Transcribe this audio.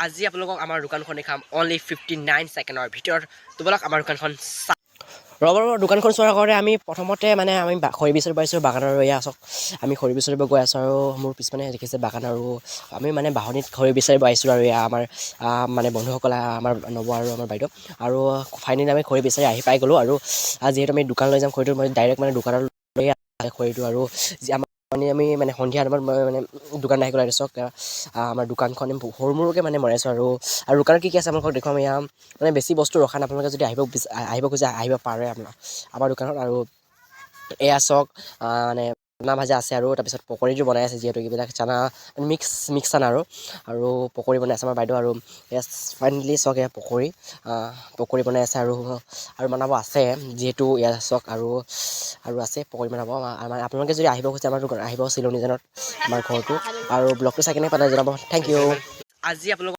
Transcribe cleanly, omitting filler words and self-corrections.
আজি আপোনালোকক আমাৰ দোকানখন দেখাম অনলি 59 ছেকেণ্ডৰ ভিতৰত। তো ব'লক, আমাৰ দোকানখন চা। ৰ'ব ৰ'ব, দোকানখন চোৱাৰ আগতে আমি প্ৰথমতে মানে আমি খৰি বিচাৰিব আহিছোঁ বাগানৰ। এয়া চাওক, আমি খৰি বিচাৰিব গৈ আছোঁ আৰু মোৰ পিছপিনে দেখিছে বাগান। আৰু আমি মানে বাঁহনিত খৰি বিচাৰিব আহিছোঁ। আৰু এয়া আমাৰ মানে বন্ধুসকলে, আমাৰ নৱ আৰু আমাৰ বাইদেউ। আৰু ফাইনেলি আমি খৰি বিচাৰি আহি পাই গ'লোঁ। আৰু যিহেতু আমি দোকান লৈ যাম খৰিটো, মই ডাইৰেক্ট মানে দোকানত লৈ খৰিটো। আৰু যি আমাৰ মানে আমি মানে সন্ধিয়া টাইমত মই মানে দোকান আহি গ'লোঁ। চাওক, আমাৰ দোকানখন সৰু মৰুকৈ মানে বনাইছোঁ। আৰু আৰু দোকানত কি কি আছে আপোনালোকক দেখুৱাম। এয়া মানে বেছি বস্তু ৰখা নাই। আপোনালোকে যদি আহিব খোজে, আহিব পাৰে আপোনাৰ আমাৰ দোকানত। আৰু এয়া চাওক, মানে চানা ভাজা আছে আৰু তাৰপিছত পকৰীটো বনাই আছে, যিহেতু এইবিলাক চানা মিক্স মিক্স চানা আৰু আৰু পকৰী বনাই আছে আমাৰ বাইদেউ। আৰু এয়া ফাইনেলি চাওক, এয়া পকৰী পকৰী বনাই আছে আৰু আৰু বনাব আছে যিহেতু। এয়া চাওক, আৰু আৰু আছে পকৰী বনাব আমাৰ। আপোনালোকে যদি আহিব খোজে, আমাৰ দোকান আহিব, চিলনীজানত আমাৰ ঘৰটো। আৰু ব্লগটো চাই কেনে পালে জনাব। Thank U. আজি আপোনালোকক